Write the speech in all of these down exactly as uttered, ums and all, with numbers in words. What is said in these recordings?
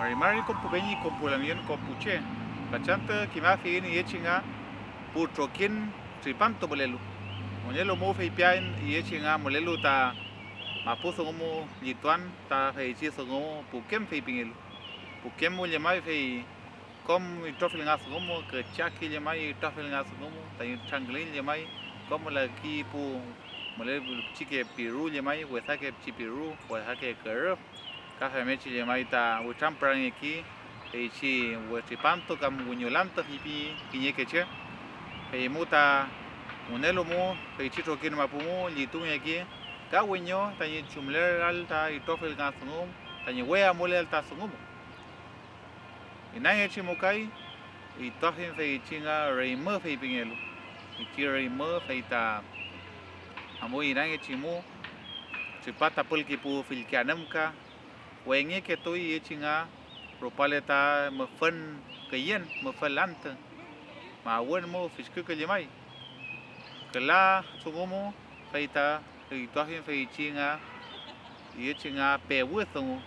Mari mari kom pu peñi, kom pu lamngen, kom pu che, fachantü kimafiyiñ iyechi nga pu trokiñ tripantu mülelu. Wünelu mu feypiaen iyechi nga mülelu ta mapu dungu mu llituan ta feychi dungu mu pukem feypingelu. Pukem mu llemay fey kom itrofiel nga dungu mu, küchaki llemay itrofiel nga dungu mu, tañi trangliñ llemay kom laki pu mülelu pichike piru llemay, wesake pichi piru, wesake kürüf, ka femngechi llemay ta witrampürangeki feychi we tripantu kam wiñolantu feypi kiñeke che. Fey mu ta wünelu mu feychi trokiñ mapu mu llitungeki ka wiño tañi chumleael ta itrofiel nga dungu tañi we amuleael ta dungu mu. Inangechi mu kay, ituafiñ feychi nga reymü feypingelu. Feychi reymü fey ta amuy inangechi mu, tripa ta pülki pu fillke anümka, wengeketuy iyechi nga, rupale ta müfün küyen, müfül antü, mawün mu fishküke llemay. Küla dungu mu, fey ta ituafiñ feychi nga, iyechi nga pewü dungu.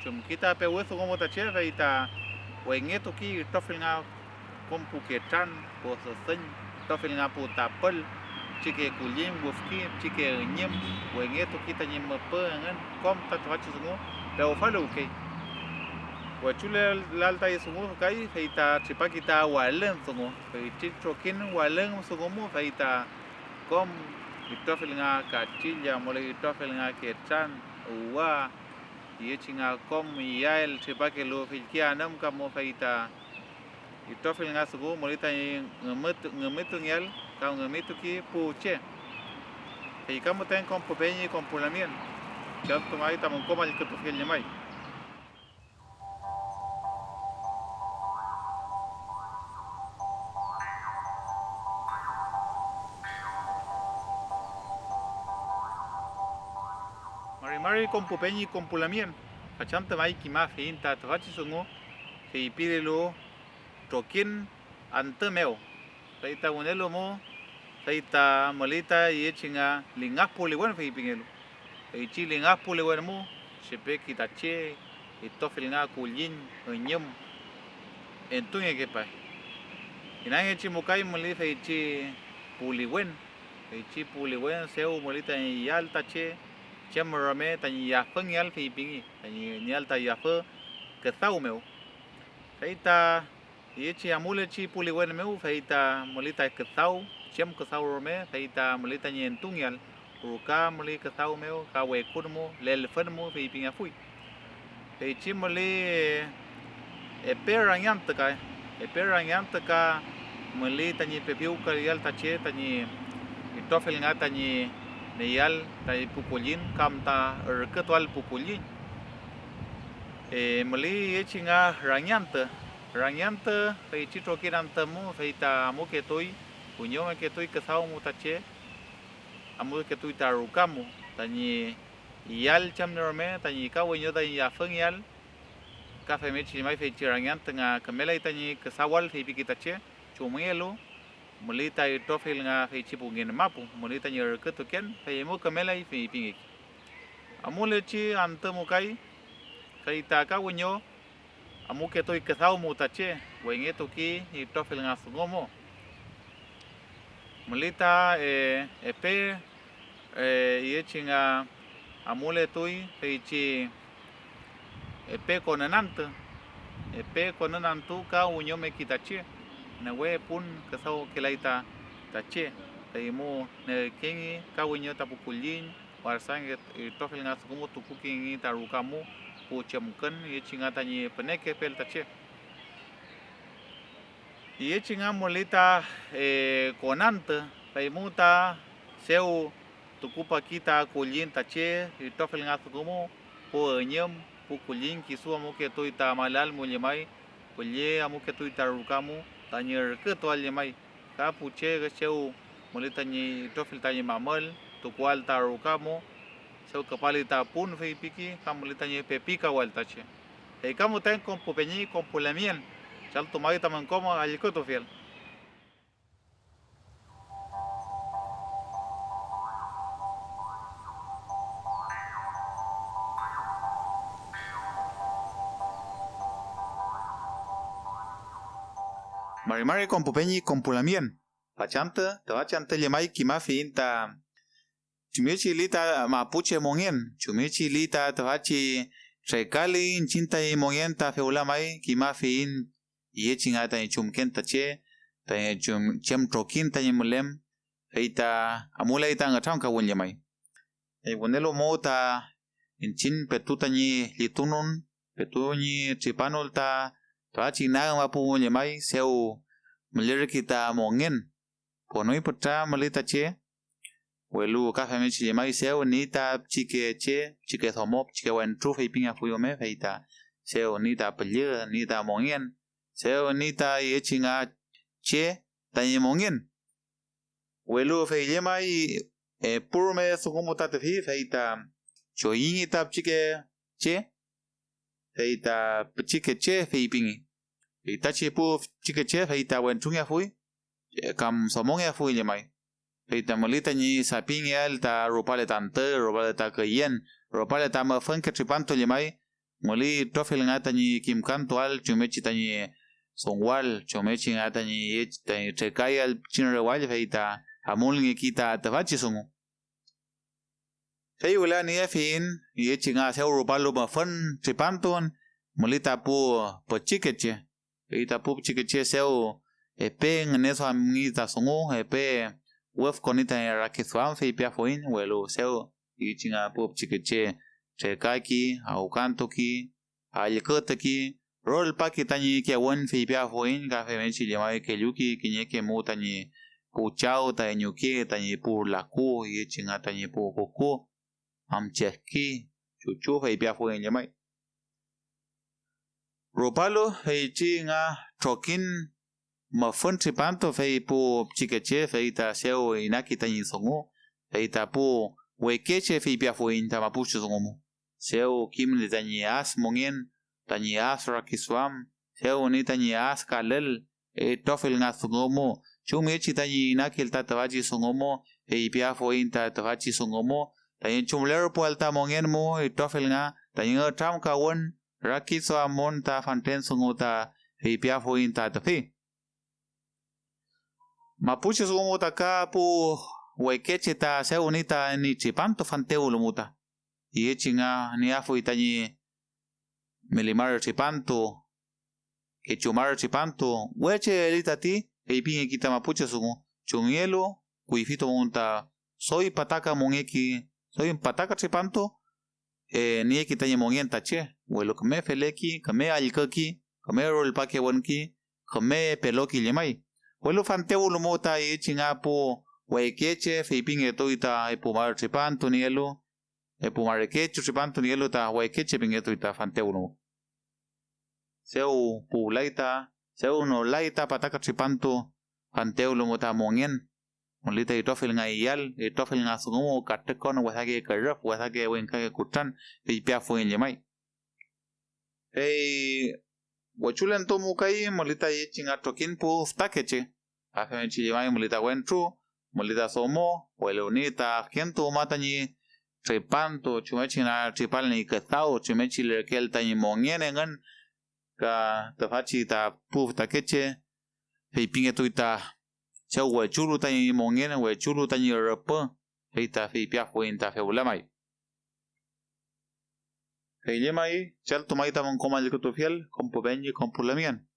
Chumki ta pewü dungu mu ta che, fey ta wengetuki itrofiel nga kom pu ketran, pu sesüñ, itrofiel nga pu tapül, pichike kulliñ wüfki, pichike üñüm, wengetuki tañi müpü engün, kom ta tüfachi dungu pewfaluwkey. Wechulelal tañi dungu kay, fey ta tripaki ta walüng dungu, feychi trokiñ walüng dungu mu, fey ta kom itrofiel nga kachilla, müley itrofiel nga ketran, uwa, iyechi nga kom iyael tripakelu fillke anümka mu, fey ta itrofiel nga dungu müley tañi ngümitu-, ngümitungeael ka ngümituki pu che. Fey ka müten kom pu peñi, kom pu lamngen, chaltumay tamün kom allkütufiel llemay. Mari mari kom pu peñi, kom pu lamngen, fachantü may kimafiyiñ ta tüfachi dungu feypilelu trokiñ antü mew. Fey ta wünelu mu, fey ta müley ta iyechi nga lingaf puliwen feypingelu. Feychi lingaf puliwen mu, tripeki ta che, itrofiel nga kulliñ, üñüm, entungekepay. Inangechi mu kay müley feychi puliwen, feychi puliwen dew müley tañi iyael ta che chem rume tañi yafüngeael feypingi, tañi nieael ta yafü küdaw mew. Fey ta Tiyechi amulechi puliwen mew, fey ta müley ta küdaw, chem küdaw rume, fey ta müley tañi entungeael, ruka müley küdaw mew, ka wekun mu, lelfün mu feypingeafuy. Feychi müley epe rangiantü ka, epe rangiantü ka müley tañi pepiwkaleael ta che tañi itrofiel nga tañi meyeael tañi pu kulliñ kam ta ürkütuael pu kulliñ. Eh, müley tiyechi nga rangiantü. Rangiantü feychi trokiñ antü mu, fey ta amuketuy, wiñomeketuy küdaw mu ta che, amuketuy ta ruka mu, tañi iyael chem no rume, tañi ka wiño tañi yafüngeael, ka femngechi llemay feychi rangiantü nga kümelay tañi küdawal feypiki ta che, chumngelu müley ta itrofill nga feychi pu ngen mapu, müley tañi ürkütuken, fey mu kümelay feypingeki. Amulechi antü mu kay, fey ta ka wiño amuketuy küdaw mu ta che, wengetuki itrofill nga dungu mu. Müley ta, eh, epe, eh, iyechi nga amuletuy feychi epe konün antü, epe konün antü ka wiñomeki ta che, newe pun küdawkelay ta, ta che, fey mu nerkengi ka wiño ta pu kulliñ, warsange itrofill nga dungu mu tukukengi ta ruka mu pu chemkün, iyechi nga tañi pünekefel ta che. Iyechi nga müley ta, eh, konantü, fey mu ta dew tukupaki ta kulliñ ta che, itrofill nga dungu mu, pu üñüm, pu kulliñ, kisu amuketuy ta malal mu llemay, pülle amuketuy ta ruka mu tañi ürkütuael llemay. Ka pu che chew müley tañi itrofill tañi mamüll tukuael ta ruka mu, chew küpali ta pun feypiki, ka müley tañi pepikawael ta che. Fey ka müten kom pu peñi, kom pu lamngen, chaltu may tamün kom allkütufiel. Mari mari kom pu peñi kom pu lamngen. Fachantü, tüfachi antü llemay kimafiyiñ ta chumngechi ili ta mapuche mongen, chumngechi ili ta tüfachi trekali iñchiñ tañi mongen ta fewla may kimafiyiñ iyechi nga tañi chumken ta che, tañi chum-, chem trokiñ tañi mülen, fey ta amuley ta ngütramkawün llemay. Fey wünelu mo ta iñchiñ petu tañi llitunun, petu ñi tripanol ta tüfachi nag mapu llemay, dew mülerkey ta mongen. Ponwi pütra müley ta che, welu ka femngechi llemay dew ni ta pichike che, pichike domo, pichike wentru feypingeafuy rume, fey ta dew ni ta püllü, ni ta mongen, dew ni ta iyechi nga che tañi mongen. Welu fey llemay, e, pu rume dungu mu ta tüfi, fey ta choyüngi ta pichike che, fey ta pichike che feypingi. Fey tachi pu pichike che, fey ta wentrungeafuy, e, kam domongeafuy llemay. Fey ta müley tañi sapingeael ta rupale ta antü, rupale ta küyen, rupale ta mafünke tripantu llemay, müley itrofiel nga tañi kimkantuael chumngechi tañi dunguael, chumngechi nga tañi, tañi trekayael pichin rewall, fey ta amulngeki ta tüfachi dungu. Fey wüla niefiyiñ iyechi nga dew rupalu mafün tripantu, müley ta pu pichikeche. Fey ta pu pichikeche dew epe ngüneduamngi ta dungu, epe wefkoni tañi rakiduam feypiafuiñ, welu dew iyechi nga pu pichikeche trekaki, awkantuki, allkütuki, rulpaki tañi kewün feypiafuiñ, ka femngechi llemay kelluki kiñeke mu tañi pu chaw, tañi ñuke, tañi pu laku, iyechi nga tañi pu kuku, am chefki, chuchu feypiafuiñ llemay. Rupalu feychi nga trokiñ mafün tripantu, fey pu pichikeche, fey ta dew inaki tañi dungu, fey ta pu wekeche feypiafuiñ ta mapuchi dungu mu. Dew kimli tañi as mongen, tañi as rakiduam, dew ni tañi as kalül, itrofiel nga dungu mu, chumngechi tañi inakiel ta tüfachi dungu mu, feypiafuiñ ta tüfachi dungu mu, tañi chumlerpuael ta mongen mu, itrofiel nga tañi nütramkawün, rakiduamün ta fentren dungu ta feypiafuiñ ta tüfi. Mapuche dungu mu ta ka pu wekeche ta dew ni ta ni tripantu fantewlu mu ta. Iyechi nga nieafuy tañi meli mari tripantu, kechu mari tripantu, we che eli tati, feypingeki ta mapuche dungu, chumngelu kuyfi dungun ta doy pataka mongeki, doy pataka tripantu, e, nieki tañi mongen ta che, welu küme feleki, küme allküki, küme rulpakewünki, küme peloki llemay. Welu fantewlu mu ta iyechi nga pu wekeche feypingetuy ta epu mari tripantu nielu, epu mari kechu tripantu nielu ta wekeche pingetuy ta fantewlu mu. Dew puwlay ta, dew nolay ta pataka tripantu fantewlu mu ta mongen. Müley ta itrofiel nga iyal, itrofiel nga dungu mu, katrükon, wesake kürüf, wesake wingkake kutran, feypiafuiñ llemay. Fey wechulentu mu kay müley ta yechi nga trokiñ pu fütakeche, ka femngechi llemay müley ta wentru, müley ta domo, welu ni ta adkintu ma tañi tripantu, chumngechi nga tripal ñi küdaw, chumngechi lerkel tañi mongen engün, ka tüfachi ta pu fütakeche feypingetuy ta chew wechulu tañi mongen, wechulu tañi rüpü, fey ta feypiafuiñ ta fewla may. Fey llemay, chaltu may tamün kom allkütufiel, kom pu peñi, kom pu lamngen.